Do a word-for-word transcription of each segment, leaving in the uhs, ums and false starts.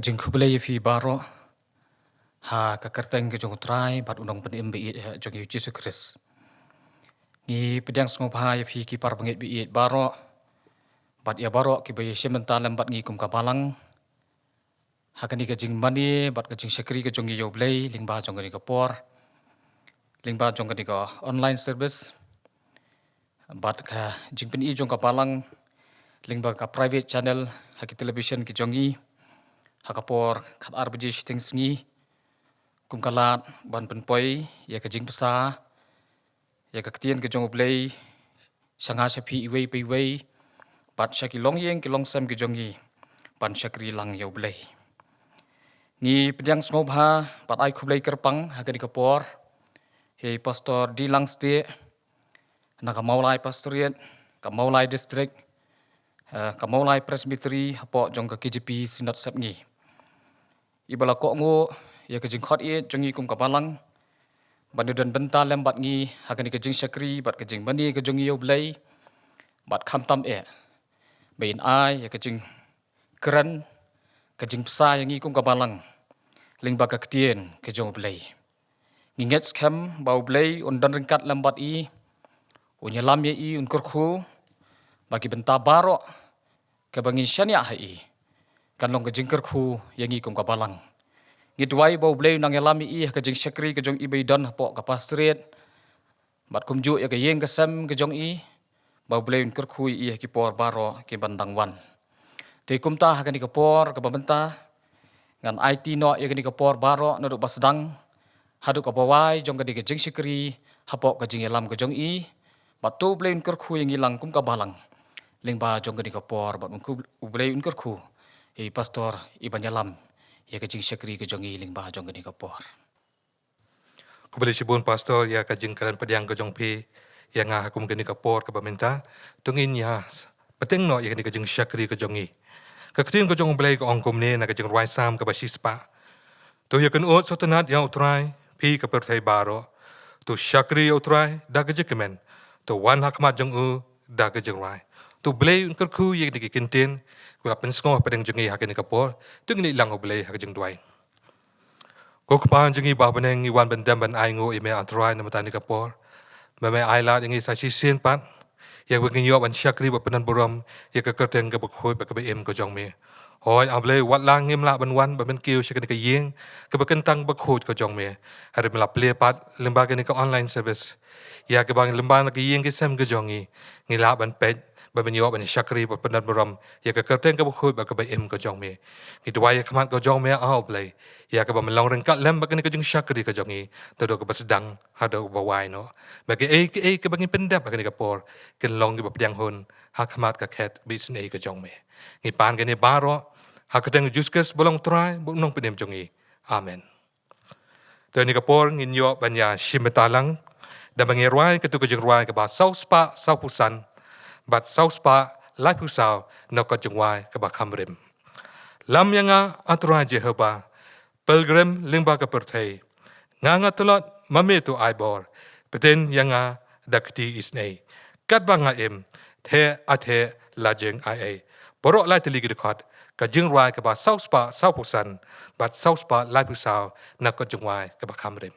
Jingkhublei ïa phi baroh ha ka kyrteng ka jong U Trai bad U Nongpynim ba ïeit jong ngi U Jisu Khrist. Ngi pdiang sngewbha ïa phi ki para bangeit ba ïeit baroh bad ïa baroh kiba ïashim bynta lem bad ngi kum ka balang ha kane ka jingmane bad ka jingshakri ka jong ngi ïa U Blei lyngba jong kane ka por, lyngba jong kane ka online service bad ka jingpyni jong ka balang lyngba ka private channel ha ki television ki jong ngi ha ka por khatar baje shiteng sngi, kum ka lad ban pynpoi ïa ka jingbsa ïa ka ktien ka jong U Blei sha nga sha phi iwei pa iwei bad sha ki longïing ki longsem ki jong ngi ban shakri lang ïa U Blei. Ngi pdiang sngewbha bad ai khublei kyrpang ha kane ka por ïa i Pastor D. Langstieh na ka Mawlai Pastorate, ka Mawlai District, eh, ka Mawlai Presbytery hapoh jong ka K J P Synod Sepngi, iba la kohnguh ïa ka jingkhot ïeit jong ngi kum ka balang ban ïadon bynta lem bad ngi ha kane ka jingshakri bad ka jingmane ka jong ngi ïa U Blei, bad khamtam eh ba in ai ïa ka jingkren, ka jingbsa ïa ngi kum ka balang lyngba ka ktien ka jong U Blei. Ngi ngeit skhem ba U Blei un don ryngkat lem bad i, un ïalam ïa i, un kyrkhu ba ki bynta baroh kaba ngin shaniah ha i kan long ka jingkyrkhu ïa ngi kum ka balang. Ngi duwai ba U Blei un nang ïalam ïa i ha ka jingshakri ka jong i ba i don hapoh ka pastorate bad kumjuh ïa ka ïing ka sem ka jong i, ba U Blei un kyrkhu ïa i ha ki por baroh ki ban dang wan. Te kumta ha kane ka por kaba mynta ngan aiti noh ïa kane ka por baroh naduh ba sdang haduh kaba wai jong kane ka jingshakri hapoh ka jingïalam ka jong i, bad to U Blei un kyrkhu ïa ngi lang kum ka balang lyngba jong kane ka por, bad un kyrkhu, U Blei un kyrkhu ïa i Pastor i ban ïalam ïa ka jingshakri ka jong i lyngba jong kane ka por. Khublei shibun Pastor ïa ka jingkren pdiang ka jong phi ïa nga ha kum kane ka por kaba mynta. To ngin ïa bteng noh ïa kane ka jingshakri ka jong ngi. Ka ktien ka jong U Blei ka ong kumne na ka Jingrwai Salm kaba shispah: To ïakynduh sngewtynnad ïa U Trai, phi ka pyrthei baroh. To shakri ïa U Trai da ka jingkmen. To wan ha khmat jong u da ka jingrwai. To U Blei un kyrkhu ïa kine ki kyntien kiba la pynsngew hapdeng jong ngi ha kane ka por. To ngin ïa ïeit lang U Blei ha ka jingduwai. Ko Kpa jong ngi ba ha bneng, ngi wan ban dem ban ainguh ïa me A Trai na mynta kane ka por. Me, me ai lad ïa ngi sa shisien pat ïa kaba ngin ïoh ban shakri bad pyndon burom ïa ka kyrteng kaba khuid bad kaba im ka jong me. Hooid A Blei, wat la ngim lah ban wan ban pynkiew sha kane ka ïing kaba kyntang bakhuid ka jong me, hynrei me la plie pat lyngba kane ka online service ïa kaba lyngba na ki ïing ki sem ka jong ngi, ngi lah ban peit bad ban ïoh ban shakri bad pyndon burom ïa ka kyrteng kaba khuid bad kaba im ka jong me. Ngi duwai ïa khmat ka jong me A Blei ïa kaba men long ryngkat lem bad kane ka jingshakri ka jong ngi naduh kaba sdang haduh kaba wai noh. Ba kiei kiei kiba ngin pyndep ha kane ka por kin long kiba pdiang hun ha khmat ka khet ba isynei ka jong me. Ngi pan kane baroh ha ka kyrteng U Jisu Khrist ba long U Trai bad U Nongpynim jong ngi. Amen. Te ha kane ka por ngin ïoh ban ïa shim bynta lang da ba ngin rwai katto ka jingrwai kaba saw spah saw phew san bad saw spah laiphew saw na ka kot jingwai kaba kham rim. Lam ïa nga A Trai Jehobah, pilgrim lyngba ka pyrthei. Nga nga tlot, ma me to ai bor, pynthikna ïa nga da ka kti isynei. Katba nga im, theh ah theh la jingaiei. Baroh lai tylli ki dkhot, ka jingrwai kaba saw spah saw phew san bad saw spah laiphew saw na ka kot jingwai kaba kham rim.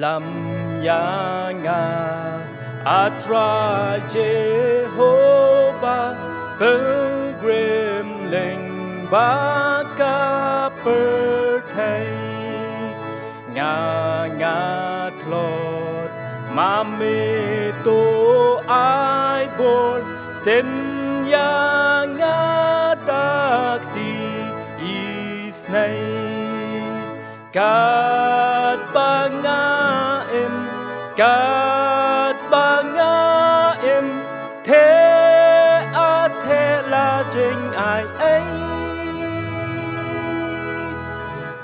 Lam ïa nga, A Trai Jehobah, pilgrim lyngba ka pyrthei. Nga nga tlot, ma me to ai bor, pynthikna ïa nga da ka kti isynei. Katba nga im, katba nga im, theh ah theh la jingaiei.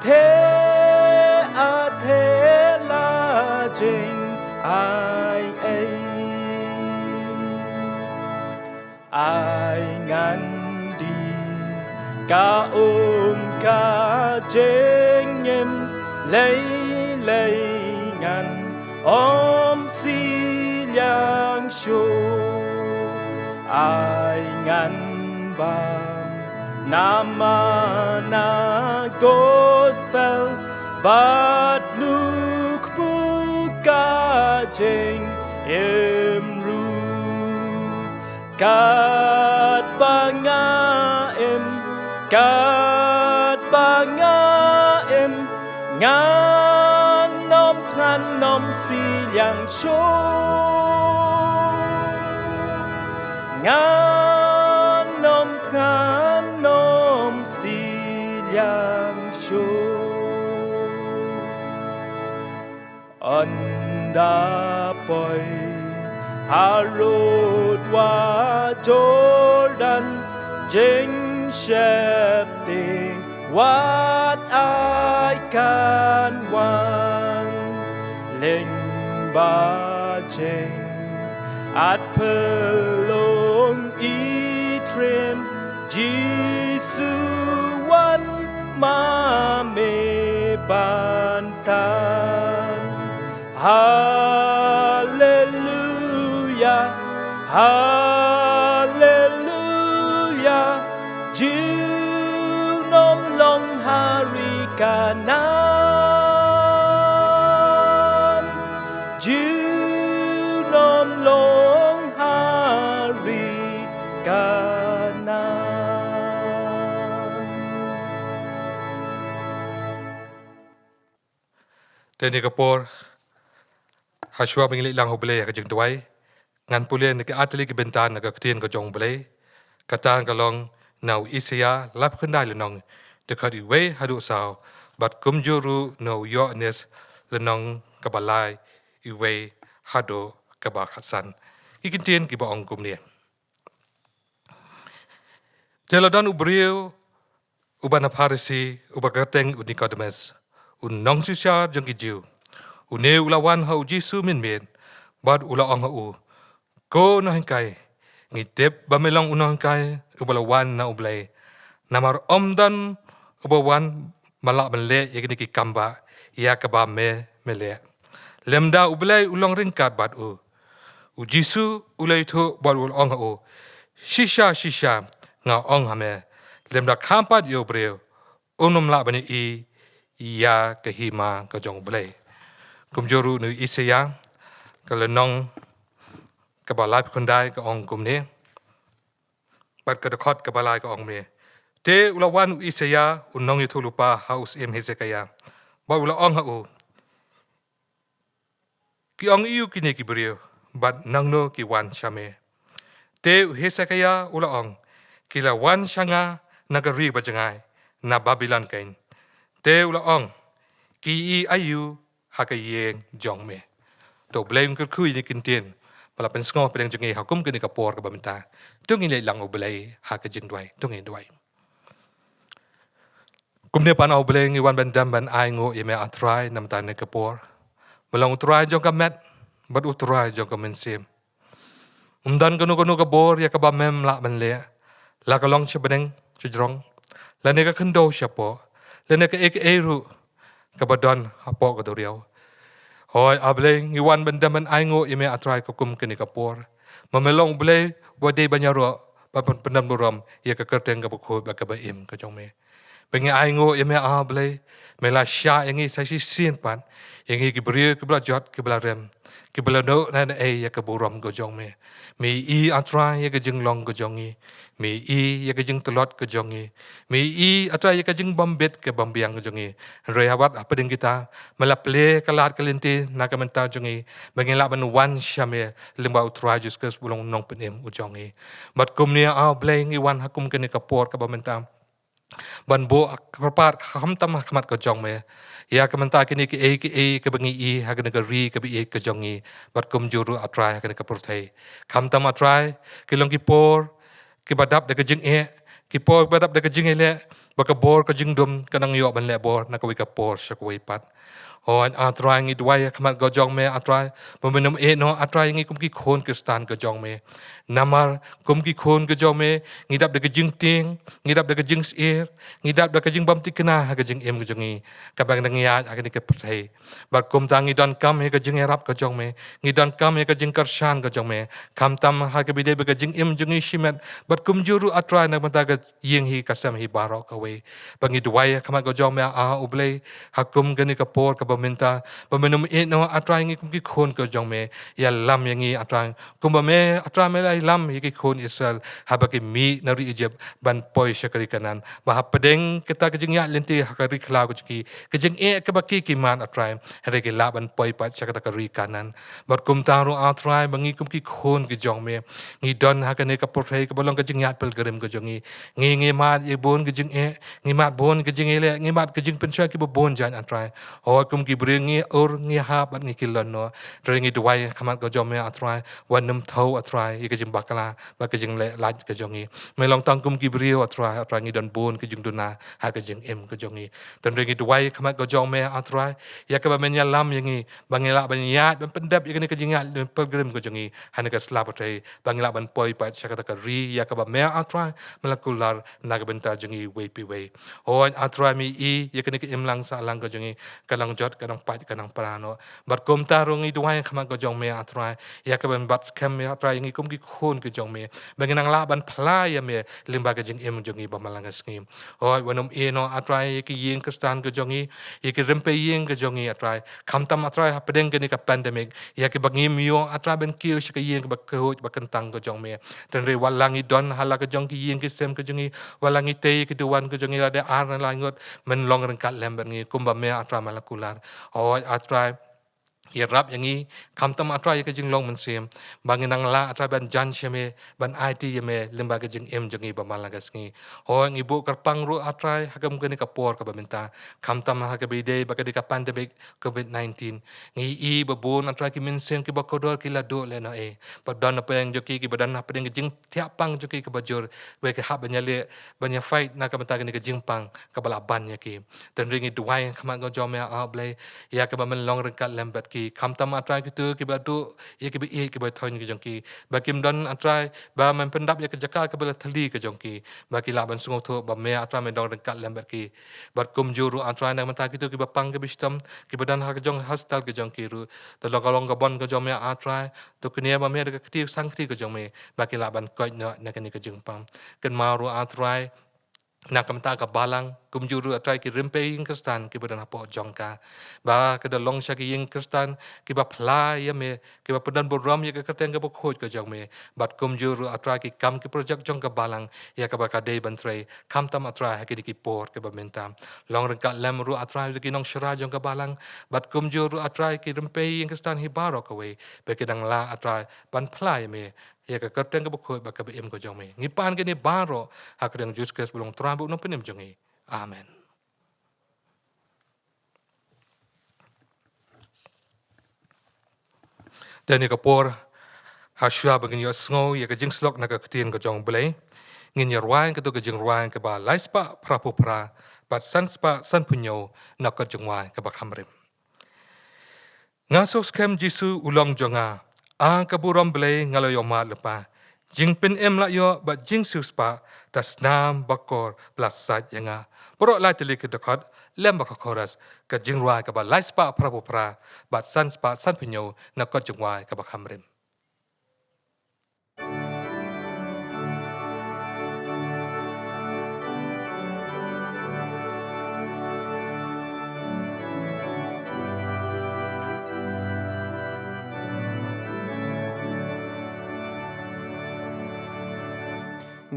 Theh ah theh la jingaiei. Ai ngan die ka um ka Lei lei ngan ym siliang shuh, ai ngan bam namar na gospel bad luk buka jingim ruh. Katba nga im, katba nga im, ngan ym thngan, ym siliang shuh. Ngan ym thngan, ym siliang shuh. Ynda poi harud wa Jordan, jingsheptieng wat ai kan wan. Lyngba jing at pylung i trim, Jisu wan ma me ban tan. Haleluya, haleluya. Ju nym long ha ri Kanaan. Ju nym long ha ri Kanaan. Te ha kane ka por, ha shuwa ba ngin leit lang ha U Blei ha ka jingduwai, ngan pule na ki artylli ki bynta na ka Ktien ka jong U Blei. Kata ka long na u Isaïah laiphew khyndai, lynnong dkhot wei haduh saw, bad kumjuh ruh na u Ïoannis, lynnong kaba lai, wei haduh kaba khatsan. Ki kyntien kiba ong kumne. Te la don u briew uba na Pharisi, uba kyrteng u Nikodemus, u nongshisha jong ki Jiw. Une u la wan ha u Jisu mynmiet, bad u la ong ha u, Ko nonghikai, ngi tip ba me long u nonghikai uba la wan na U Blei. Namar ym don uba wan ba lah ban leh ïa kine ki kam ba ïa kaba me, me leh. Lymda U Blei u long ryngkat bad u. U Jisu u la ïathuh bad u la ong ha u, Shisha, shisha, nga ong ha me, lymda kham pat ïa u briew, un ym lah ban ïohi ïa ka hima ka jong U Blei. Kumjuh ruh na u Isaïah, ka lynnong kaba laiphew khyndai ka ong kumne. Bad ka dkhot kaba lai ka ong kumne. Te u la wan u Isaïah, u nongïathuhlypa ha u Syiem Hesekiah. Bad u la ong ha u, Ki ong aïu kine ki briew, bad nangno ki wan sha me? Te u Hesekiah u la ong, Ki la wan sha nga na ka ri ba jngai, na Babilon kein. Te u la ong, Ki ïohi aïu ha ka ïing jong me? To U Blei un kyrkhu ïa kine ki kyntien ba la pynsngew hapdeng jong ngi ha kum kane ka por kaba mynta. To ngin leit lang ha U Blei ha ka jingduwai. To ngin duwai. Kumne Kpa, ah U Blei, ngi wan ban dem ban ai nguh ïa me, ah Trai, namar kane ka por. Me long U Trai jong ka met bad U Trai jong ka mynsiem. Ym don kano kano ka bor ïa kaba mem lah ban leh, la ka long sha bneng sha jrong, lane ka khyndew shapoh, lane kaei kaei ruh kaba don hapoh ka duriaw. Hooid, ah Blei, ngi wan ban dem ban ai nguh ïa me, ah Trai, ha kum kane ka por. Ma me long U Blei uba dei ban ïaroh bad ban pyndem burom ïa ka kyrteng kaba khuid bad kaba im ka jong me. Ba ngi ai nguh ïa me, ah Blei, me la shah ïa ngi sa shisien pat, ïa ngi ki briew kiba la jot, kiba la rem, kiba la duh na ei ïa ka burom ka jong me. Me ïohi, ah Trai, ïa ka jinglong ka jong ngi. Me ïohi ïa ka jingtlot ka jong ngi. Me ïohi, ah Trai, ïa ka jingbym bit ka bym biang ka jong ngi. Hynrei ha wat hapdeng kita, me la plie ka lad ka lynti na ka bynta jong ngi, ba ngin lah ban wan sha me lyngba U Trai Jisu Khrist uba long U Nongpynim u jong ngi. Bad kumne, ah Blei, ngi wan ha kum kane ka por kaba mynta ban buh kyrpad khamtam ha khmat ka jong me ïa ka bynta kine kiei kiei kaba ngi ïohi ha kane ka ri kaba ïeit ka jong ngi, bad kumjuh ruh, ah Trai, ha kane ka pyrthei. Khamtam, ah Trai, ki long ki por kiba dap da ka jingeh, ki por kiba dap da ka jingeh leh, ba ka bor ka jingdum kan nang ïoh ban leh bor na kawei ka por sha kawei pat. Hooid A Trai, ngi duwai ha khmat ka jong me A Trai, ba men ym ïehnoh A Trai ïa ngi kum ki khun Khristan ka jong me. Namar kum ki khun ka jong me, ngi dap da ka jingtieng, ngi dap da ka jingsheptieng, ngi dap da ka jingbymthikna ha ka jingim ka jong ngi, kaba ngi dang ïaid ha kane ka pyrthei. Bad kumta ngi donkam ïa ka jingïarap ka jong me, ngi donkam ïa ka jingkyrshan ka jong me, khamtam ha kaba ïadei bad ka jingim jong ngi shimet, bad kumjuh ruh A Trai na ka bynta ka ïing hi ka sem hi baroh kawei. Ba ngi duwai ha khmat ka jong me A U Blei, ha kum kane ka por kaba mynta, ba men ym ïehnoh A Trai ïa ngi kum ki khun ka jong me, ïalam ïa ngi A Trai. Kumba me A Trai me la ïalam ïa ki khun Israel haba ki mih na ri Egypt ban poi sha ka ri Kanaan, ba hapdeng kata ka jingïaid lynti ha ka ri khlaw ka jong ki, ka jingeh kaba ki ki mad A Trai, hynrei ki lah ban poi pat sha kata ka ri Kanaan. Bad kumta ruh A Trai, ba ngi kum ki khun ki jong me, ngi don ha kane ka pyrthei kaba long ka jingïaid pilgrim ka jong ngi. Ngi, ngi mad ïa bun ka jingeh, ngi mad bun ka jingeh leh, ngi mad ka jingpynshoi kiba bun jait A Trai. Hooid kum ki briew ngi ur, ngi hap bad ngi kyllon noh. Hynrei ngi duwai ha khmat ka jong me A Trai, wat nym thew A Trai ïa ka jingbakla bad ka jingleh lait ka jong ngi. Me long tang kum ki briew A Trai, A Trai ngi don bun ka jingduna ha ka jingim ka jong ngi. Hynrei ngi duwai ha khmat ka jong me A Trai, ïa kaba men ïalam ïa ngi, ba ngi lah ban ïaid ban pyndep ïa kane ka jingïaid pilgrim ka jong ngi ha kane ka sla pyrthei, ba ngi lah ban poi pat sha kata ka ri ïa kaba me A Trai me la kular na ka bynta jong ngi iwei pa iwei. Hooid A Trai, me i ïa kane ka imlang sahlang ka jong ngi, ka nang jot, ka nang pait, ka nang pra noh. Bad kumta ruh ngi duwai ha khmat ka jong me A Trai, ïa kaba men bat skhem A Trai ïa ngi kum ki khun ki jong me, ba ngin nang lah ban phla ïa me lyngba ka jingim jong ngi ba man la ka sngi. Hooid wat nym ïehnoh A Trai ïa ki ïing Khristan ka jong ngi, ïa ki rympei ïing ka jong ngi A Trai, khamtam A Trai hapdeng kane ka pandemic, ïa kiba ngim ïoh A Trai ban kiew sha ka ïing kaba khuid ba kyntang ka jong me. Hynrei wat la ngi don ha la ka jong ki ïing ki sem ka jong ngi, wat la ngi tei ïa ki duwan ka jong ngi lada ar ne lai ngut, men long ryngkat lem bad ngi kumba me A Trai me la kular. Hooid A Trai, ïarap ïa ngi, khamtam A Trai ïa ka jinglong mynsiem, ba ngin nang lah A Trai ban jan sha me, ban aiti ïa me lyngba ka jingim jong ngi ba man la ka sngi. Hooid ngi buh kyrpang ruh A Trai ha kum kane ka por kaba mynta, khamtam ha kaba ïadei bad kane ka pandemic covid nineteen. Ngi i ba bun A Trai ki mynsiem kiba kordor ki la duh lehnohei, ba don hapdeng jong ki kiba don hapdeng ka jingthiah pang jong ki kaba jur, ba ki hap ban ïaleh, ban ïa fight na ka bynta kane ka jingpang kaba la ban ïa ki. Hynrei ngi duwai ha khmat ka jong me A Blei, ïa kaba men long ryngkat lem bad ki, khamtam A Trai kito kiba duh ïa kiba ïeit kiba thoiñ ki jong ki, ba kim don A Trai ba men pyndap ïa ka jaka kaba la thylli ka jong ki, ba ki lah ban sngewthuh ba me A Trai men long ryngkat lem bad ki. Bad kumjuh ruh A Trai na ka bynta kito kiba pang kiba shitom, kiba don ha ka jong hostel ka jong ki ruh, to long ka long ka bor ka jong me A Trai, to kñia ba me da ka kti sangkti ka jong me, ba ki lah ban koit noh na kane ka jingpang. Kynmaw ruh A Trai na ka bynta ka balang, kumjuh ruh A Trai ki rympei ïing Khristan kiba don hapoh jong ka, ba ka da long sha ki ïing Khristan kiba phla ïa me, kiba pyndon burom ïa ka kyrteng kaba khuid ka jong me. Bad kumjuh ruh A Trai ki kam ki projek jong ka balang ïa kaba ka dei ban trei, khamtam A Trai ha kine ki por kiba mynta. Long ryngkat lem ruh A Trai da ki nongshura jong ka balang, bad kumjuh ruh A Trai ki rympei ïing Khristan hi baroh kawei, ba ki nang lah A Trai ban phla ïa me, ïa ka kyrteng kaba khuid bad kaba im ka jong me. Ngi pan kine baroh ha ka kyrteng Jisu Khrist ba long Trai bad u Nongpynim jong ngi. Amen. Te ha kane ka por, ha shuwa ba ngin ïohsngew ïa ka jingsyllok na ka ktien ka jong U Blei, ngin ïa rwai katto ka jingrwai kaba lai spah phra phew phra bad san spah san phew hynñiew na ka kot jingwai kaba kham rim. Nga sngewskhem Jisu u long jong nga, A ka burom Blei nga la ïohmad lypa. Jingpynim la ïoh bad jingsiewspah, da snam bakor ba la sait ïa nga. Baroh lai tylli ki dkhot lem bad ka chorus, ka jingrwai kaba lai spah phra phew phra bad san spah san phew hynñiew na kot jingwai kaba kham rim.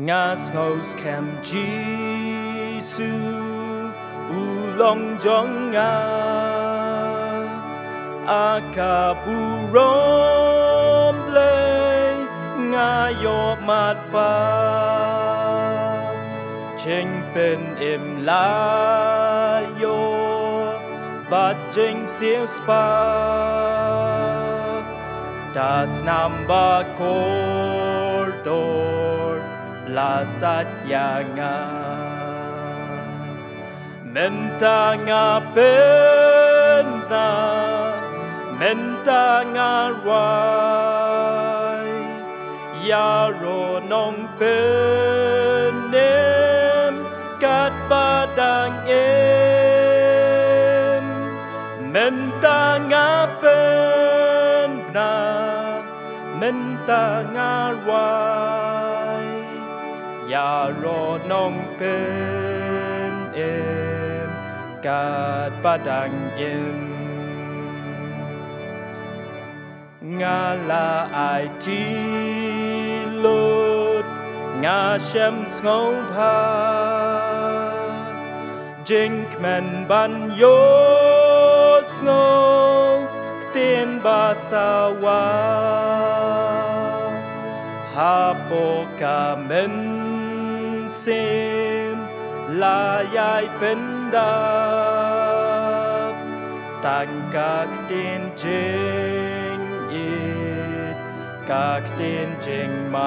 Nga sngewskhem Jisu u long jong nga, A ka burom Blei nga ïohmad lypa. Jingpynim la ïoh bad jingsiewspah, da snam bakor dor la sait ïa nga. Mynta nga pynda, mynta nga rwai, ïaroh nongpynim katba dang im. Mynta nga pynda, mynta nga rwai, ïaroh nongpynim katba dang im. Nga la aiti lut, nga shem sngewbha jingkmen ban ïohsngew ktien ba sawa. Hapoh ka mynsiem la ïai pyndap tang ka ktien jingïeit, ka ktien jingmap.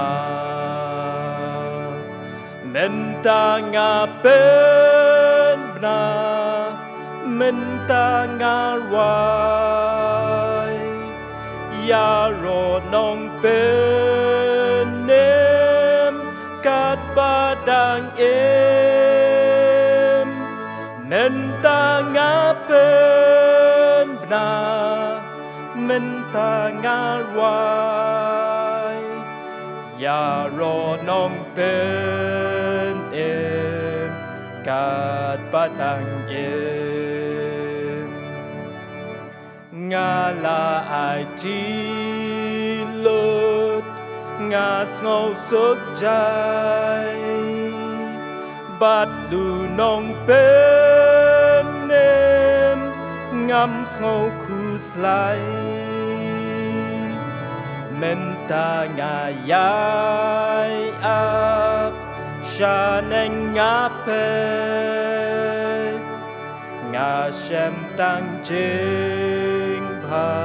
Mynta nga pynbna, mynta nga rwai, ïaroh nongpynim katba dang im. Mynta nga pynbna, mynta nga rwai, ïaroh nongpynim katba dang im. Nga la aiti lut, nga sngewsuk jai bad u nongpynim, ngam sngewkhuslai. Mynta nga ïai ap shaneng, nga peit, nga shem tang jingbha,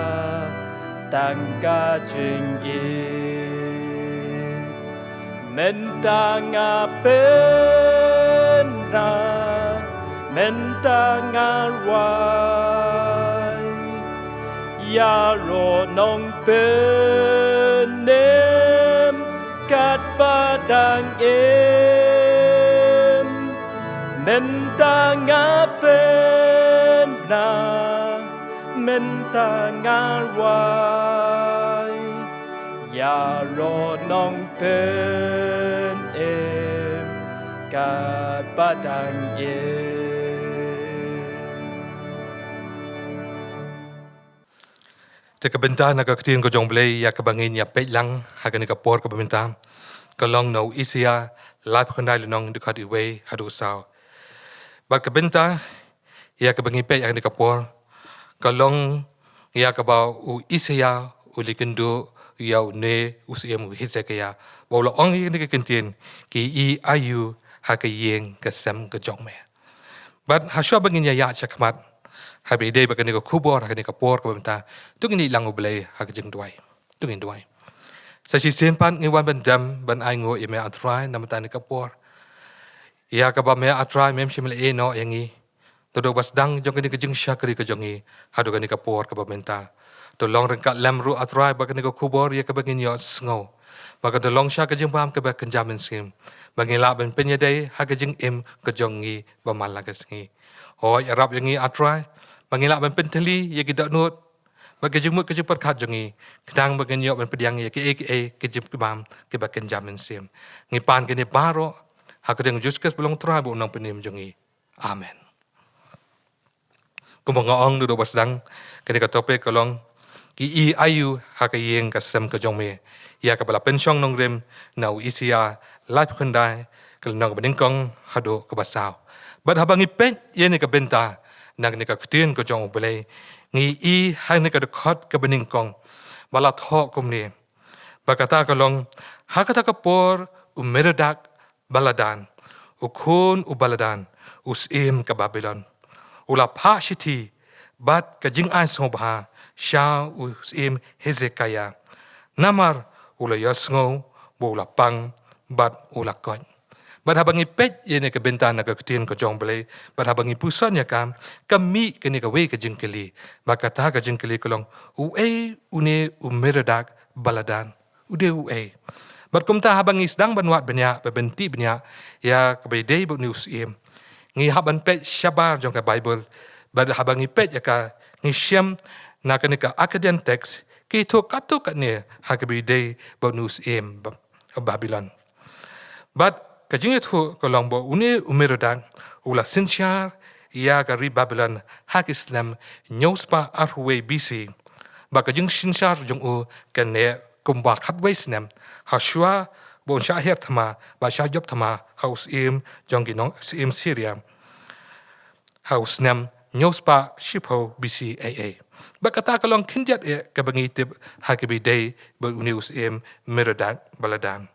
tang ka jingïeit. Mynta nga pynda, mynta nga rwai, ïaroh nongpynim katba dang im. Mynta nga pynda, mynta nga rwai, ïaroh nongpynim katba dang im. Te ka bynta na ka ktien ka jong U Blei ïa kaba ngin ïa peit lang ha kane ka por kaba mynta, ka long na u Isaïah laiphew khyndai, lynnong dkhot iwei haduh saw. Bad ka bynta ïa kaba ngin peit ha kane ka por, ka long ïa kaba u Isaïah u la kynduh ïa une u syiem u Hezekiah, ba u la ong ïa kane ka kyntien, ki i aïu ha ka ïing ka sem ka jong me. Bad hashwa ba ngin ïa ïaid shakhmat, haba ïadei bad kane ka khubor ha kane ka por kaba mynta, to ngin ïa ïeit lang U Blei ha ka jingduwai. To ngin duwai. Sa shisien pat ngi wan ban dem ban ainguh ïa me A Trai na mynta kane ka por, ïa kaba me A Trai mem shym la ïehnoh ïa ngi. Naduh ba sdang jong kane ka jingshakri ka jong ngi haduh kane ka por kaba mynta, to long ryngkat lem ruh A Trai bad kane ka khubor ïa kaba ngin ïohsngew, ba kan da long sha ka jingbam kaba kynja mynsiem, ba ngin lah ban pynïadei ha ka jingim ka jong ngi ba man la ka sngi. Hooid, ïarap ïa ngi A Trai, ba ngin lah ban pyntylli ïa ki dohnud bad ki jingmut ki jingpyrkhat jong ngi, khnang ba ngin ïoh ban pdiang ïa kiei kiei ki jingbam kiba kynja mynsiem. Ngi pan kine baroh ha ka kyrteng U Jisu Khrist ba long U Trai bad U Nongpynim jong ngi. Amen. Kumba nga ong naduh ba sdang, kane ka topic ka long, ki i aïu ha ka ïing ka sem ka jong me, ïa kaba la pynshong nongrim na u Isaïah laiphew khyndai, ka lynnong kaba nyngkong haduh kaba saw. Bad haba ngi peit ïa kane ka bynta na kane ka ktien ka jong U Blei, ngi i ha kane ka dkhot kaba nyngkong ba la thoh kumne, ba kata ka long, ha kata ka por u Merodak Baladan, u khun u Baladan, u syiem ka Babilon, u la phah shithi bad ka jingai sngewbha sha u syiem Hezekiah, namar u la ïohsngew ba u la pang bad u la koit. Bad haba ngi peit ïa kane ka bynta na ka ktien ka jong U Blei, bad haba ngi puson ïa ka, ka mih kane kawei ka jingkylli. Bad kata ka jingkylli ka long, uei une u Merodak Baladan? U dei uei? Bad kumta haba ngi sdang ban wad bniah, ban peit bniah ïa kaba ïadei bad une u syiem, ngi hap ban peit shabar jong ka Baibl. Bad haba ngi peit ïa ka, ngi shem na kane ka Akkadian text, ki ïathuh katto katne ha kaba ïadei bad une u syiem Ba-, Babilon. Bad ka jingïathuh ka long ba une u Merodak u la synshar ïa ka ri Babilon ha ki snem hynñiew spah arphew wei B C. Bad ka jingsynshar jong u ka neh kumba khatwei snem, ha shuwa ba un shah her thma, ba shah jop thma ha u syiem jong ki nong, syiem Syria, ha u snem hynñiew spah shiphew B C A A. Bad kata ka long khyndiat eh kaba ngi tip ha kaba ïadei bad une u syiem Merodak Baladan.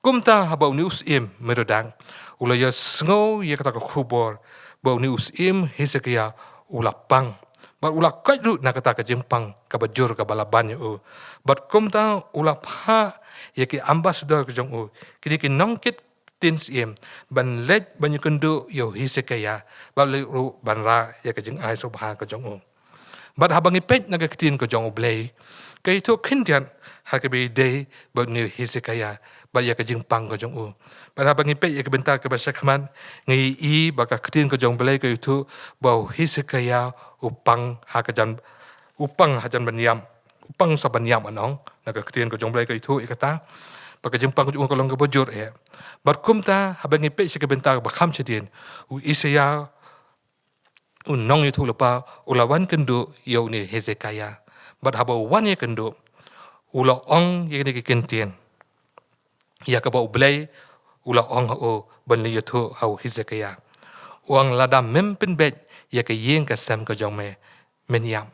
Kumta haba une u syiem Merodak u la ïohsngew ïa kata ka khubor ba une u syiem Hesekiah u la pang, bad u la koit ruh na kata ka jingpang kaba jur kaba la ban ïa u. Bad kumta u la phah ïa ki ambassador ka jong u, kine ki nongkit ktien syiem, ban leit ban ïakynduh ïa u Hesekiah, bad leit ruh ban rah ïa ka jingai sngewbha ka jong u. Bad haba ngi peit na ka ktien ka jong U Blei, ka ïathuh khyndiat ha kaba ïadei bad une u Hesekiah bad ïa ka jingpang ka jong u. Bad haba ngi peit ïa ka bynta kaba shakhmat, ngi i ba ka ktien ka jong U Blei ka ïathuh ba u Hesekiah u pang ha ka jan, u pang ha jan ban ïam, u pang sa ban ïam, ngan ong, na ka ktien ka jong U Blei ka ïathuh ïa kata. Bad ka jingpang ka jong u ka long kaba jur eh. Bad kumta haba ngi peit sha ka bynta kaba kham shadien, u Isaiah, u nongïathuhlypa, u la wan kynduh ïa une u Hesekiah. Bad haba u wan ïakynduh, u la ong ïa kine ki kyntien ïa kaba U Blei u la ong ha u ban leit ïathuh ha u Hesekiah. U ong, lada mem pynbeit ïa ka ïing ka sem ka jong me, men ïap.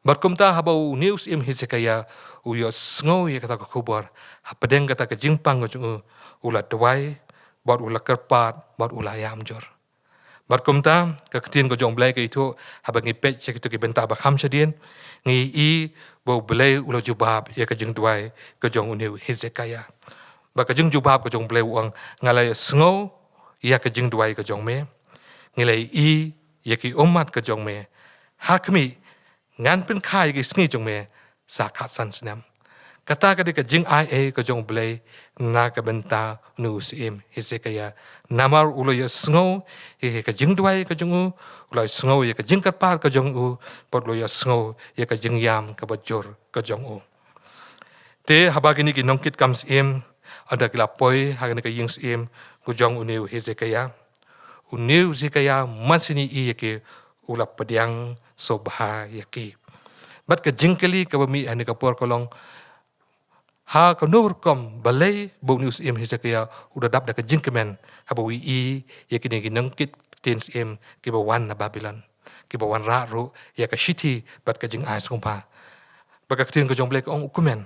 Bad kumta haba une u syiem Hesekiah u ïohsngew ïa kata ka khubor, hapdeng kata ka jingpang ka jong u, u la duwai, bad u la kyrpad, bad u la ïam jur. Bad kumta, ka ktien ka jong U Blei ka ïathuh, haba ngi peit sha kito ki bynta ba kham shadien, ngi i ba U Blei u la jubab ïa ka jingduwai ka jong une u Hesekiah. Bad ka jingjubab ka jong U Blei u ong, nga la ïohsngew ïa ka jingduwai ka jong me, ngi la i ïa ki ummat ka jong me. Ha khmih, ngan pynkha ïa ki sngi jong me sa khatsan snem. Kata ka dei ka jingai ei ka jong U Blei na ka bynta une u syiem Hesekiah. Namar u la ïohsngew ïa ka jingduwai ka jong u, u la ïohsngew ïa ka jingkyrpad ka jong u, bad u la ïohsngew ïa ka jingïam kaba jur ka jong u. Te haba kine ki nongkit kam syiem, haba ki la poi ha kane ka ïing syiem ka jong une u Hesekiah, une u Hesekiah, mynsngi ïa ki, u la pdiang sngewbha ïa ki. Bad ka jingkylli kaba mih ha kane ka por ka long, ha kano ka rukom balei ba une u syiem Hesekiah u da dap da ka jingkmen haba u i ïa kine ki nongkit ktien syiem kiba wan na Babilon, kiba wanrah ruh ïa ka shithi bad ka jingai sngewbha. Bad ka ktien ka jong U Blei ka ong u kmen.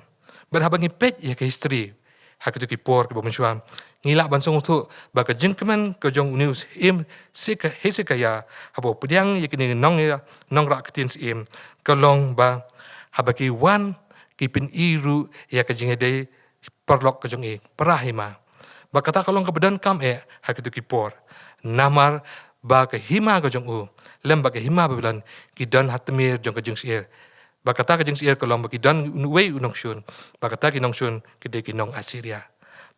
Bad haba ngi peit ïa ka history ha kito ki por kiba mynshuwa, ngi lah ban sngewthuh ba ka jingkmen ka jong une u syiem Sek-, Hesekiah haba u pdiang ïa kine ki nong ïa, nongrah ktien syiem, ka long ba haba ki wan ki pyni ruh ïa ka jingïadei paralok ka jong i, para hima. Bad kata ka long kaba donkam eh ha kito ki por. Namar ba ka hima ka jong u lem bad ka hima Babilon ki don ha tmier jong ka jingsyier. Bad kata ka jingsyier ka long ba ki don uwei u nongshun, bad kata ki nongshun ki dei ki nong Assyria.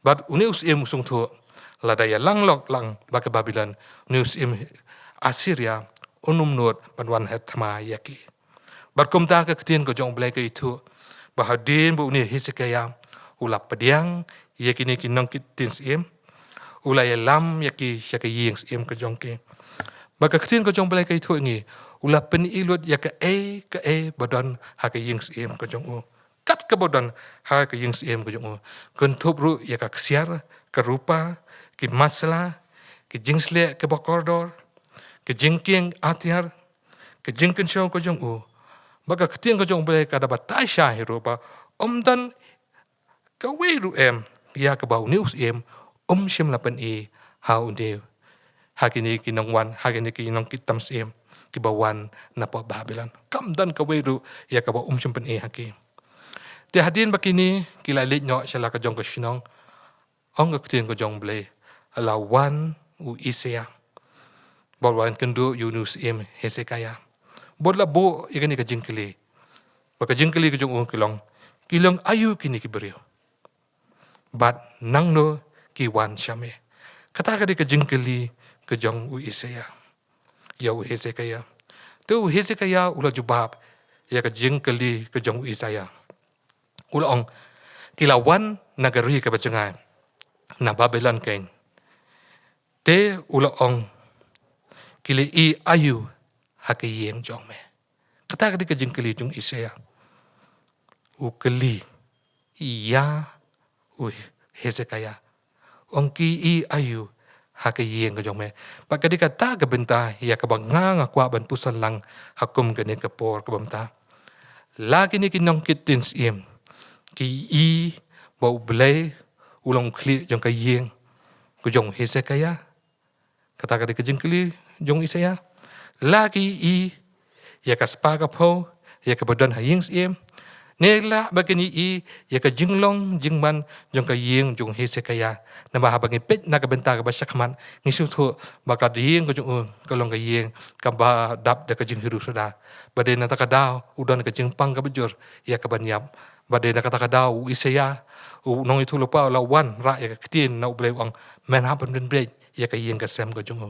Bad une u syiem u sngewthuh, lada ïalang lok lang bad ka Babilon, une u syiem Assyria un ym nud ban wan her thma ïa ki. Bad kumta ka ktien ka jong U Blei ka ïathuh ba hadien ba une u Hesekiah u la pdiang ïa kine ki nongkit ktien syiem, u la ïalam ïa ki sha ka ïing syiem ka jong ki. Bad ka ktien ka jong U Blei ka ïathuh ïa ngi, u la pyni lut ïa kaei kaei ba don ha ka ïing syiem ka jong u. Kat kaba don ha ka ïing syiem ka jong u, kynthup ruh ïa ka ksiar, ka rupa, ki masla, ki jingsleh kiba kordor, ki jingkieng atiar, ki jingkynshew ka jong u. Bad ka ktien ka jong U Blei ka da batai shai hi ruh ba ym don kawei ruh em ïa kaba une u syiem um shym la pyni ha une, ha kine ki nongwan, ha kine ki nongkit tam syiem kiba wan na pdeng Babilon. Kam don kawei ruh ïa kaba um shym pyni ha ki. Te hadien ba kine ki la leit noh sha la ka jong ka shnong, ong ka ktien ka jong U Blei, la wan u Isaïah bad u la wan kynduh ïa une u syiem Hezekiah bad u la buh ïa kane ka jingkylli. Bad ka jingkylli ka jong u ka long, ki long aïu kine ki briew bad nangno ki wan sha me? Kata ka dei ka jingkylli ka jong u Isaïah ïa u Hezekiah. Te u Hezekiah u la jubab ïa ka jingkylli ka jong u Isaïah. U la ong, ki la wan na ka ri kaba jngai, na Babilon kein. Te u la ong, ki la ïohi aïu ha ka ïing jong me? Kata ka dei ka jingkylli jong u Isaïah. U kylli ïa u Hezekiah, ong, ki ïohi aïu ha ka ïing ka jong me? Bad ka dei kata ka bynta ïa kaba nga nga kwah ban pynsan lang ha kum kane ka por kaba mynta. La kine ki nongkit ktien syiem ki ïohi ba U Blei u long u khlieh jong ka ïing ka jong u Hezekiah? Kata ka dei ka jingkylli jong u Isaïah. La ki ïohi ïa ka spah ka phew ïa kaba don ha ïing syiem? Ne lah ba kin ïohi ïa ka jinglong jingman jong ka ïing jong u Hezekiah? Namar haba ngi peit na ka bynta kaba shakhmat, ngi sngewthuh ba ka ïing ka jong u ka long ka ïing kaba dap da ka jinghiru suda. Ba dei na kata ka daw u don ka jingpang kaba jur ïa kaban ïap. Ba dei na kata ka daw u Isaïah, u nongïathuhlypa, u la wanrah ïa ka ktien na U Blei, u ong, men hap ban pynbeit ïa ka ïing ka sem ka jong u.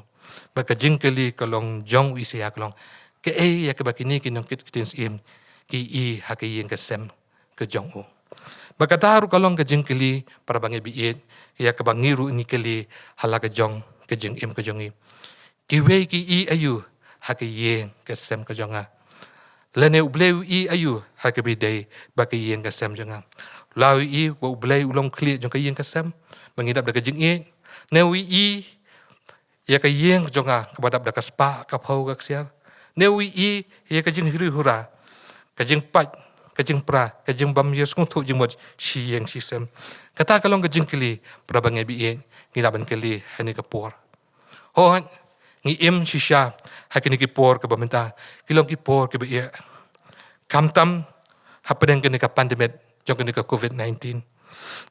Bad ka jingkylli ka long jong u Isaïah ka long, kaei ïa kaba kine ki nongkit ktien syiem ki ïohi ha ka ïing ka sem ka jong u? Bad kata ruh ka long ka jingkylli, para bangeit ba ïeit, ïa kaba ngi ruh ngi kylli ha la ka jong ka jingim ka jong ngi. Kiwei ki ïohi aïu ha ka ïing ka sem ka jong nga? Lane U Blei u ïohi aïu ha kaba ïadei bad ka ïing ka sem jong nga? La u ïohi ba U Blei u long u khlieh jong ka ïing ka sem ba ngi dap da ka jingïeit? Ne u ïohi ïa ka ïing jong nga kaba dap da ka spah ka phew ka ksiar? Ne u ïohi ïa ka jinghiri hura, ka jingpait, ka jingpra, ka jingbym ïasngewthuh jingmut shi ïing shi sem? Kata ka long ka jingkylli, para bangeit ba ïeit, ngi lah ban kylli ha kane ka por. Hooid, ngi im shisha ha kine ki por kaba mynta ki long ki por kiba ïeh. Khamtam hapdeng kane ka pandemic jong kane ka covid nineteen,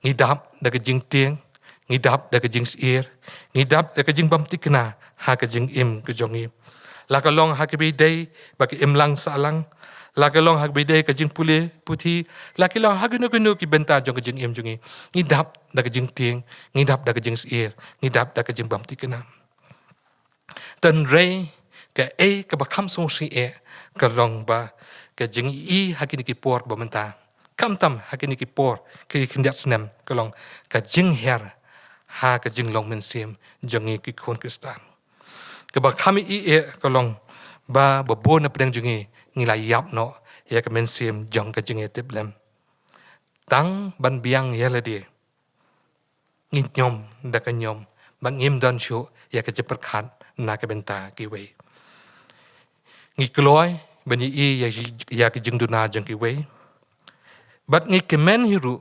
ngi dap da ka jingtieng, ngi dap da ka jingsyier, ngi dap da ka jingbymthikna ha ka jingim ka jong ngi. La ka long ha kaba ïadei bad ka imlang sahlang, la ka long ha kaba ïadei ka jingpule puthi, la ka long ha kano kano ki bynta jong ka jingim jong ngi, ngi dap da ka jingtieng, ngi dap da ka jingsyier, ngi dap da ka jingbymthikna. Hynrei kaei kaba kham sngewsih eh ka long ba ka jingïohi ha kine ki por kaba mynta, khamtam ha kine ki por ki khyndiat snem, ka long ka jingher ha ka jinglong mynsiem jong ngi ki khun Khristan. Kaba kham ïohi eh ka long ba babun na pdeng jong ngi ngi la ïap noh ïa ka mynsiem jong ka jingïatiplem. Tang ban biang ïa lade, ngi ñiom da ka ñiom, ba ngim don shuh ïa ka jingpyrkhat na ka bynta kiwei. Ngi kloi ban ïohi ïa, ïa ka jingduna jong kiwei. Bad ngi kmen hi ruh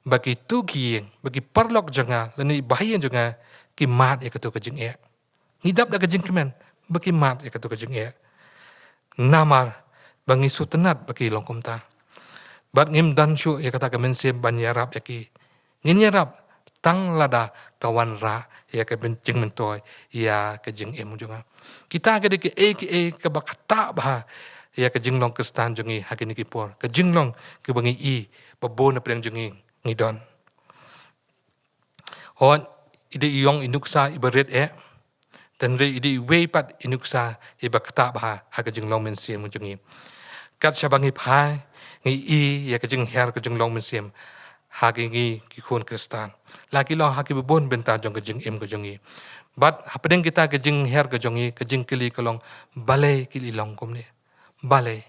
ba kito ki ïing, ba ki paralok jong nga lane ba ha ïing jong nga ki mad ïa kato ka jingeh. Ngi dap da ka jingkmen ba ki mad ïa kato ka jingeh. Namar ba ngi sngewtynnat ba ki long kumta. Bad ngim don shuh ïa kata ka mynsiem ban ïarap ïa ki. Ngin ïarap tang lada ka wanrah ïa ka jingmyntoi ïa ka jingim jong nga. Kita ka dei kiei kiei kaba ktah bha ïa ka jinglong Khristan jong ngi ha kine ki por. Ka jinglong kaba ngi ïohi ba bun na pdeng jong ngi ngi don. Hooid, i dei i ong i nuksa iba rit eh, hynrei i dei iwei pat i nuksa iba ktah bha ha ka jinglong mynsiem jong ngi. Kat shaba ngi phai, ngi ïohi ïa ka jingher ka jinglong mynsiem ha ki ngi ki khun Khristan. La ki long ha kiba bun bynta jong ka jingim ka jong ngi. Bad hapdeng kita ka jingher ka jong ngi, ka jingkylli ka long, balei ki la long kumne? Balei?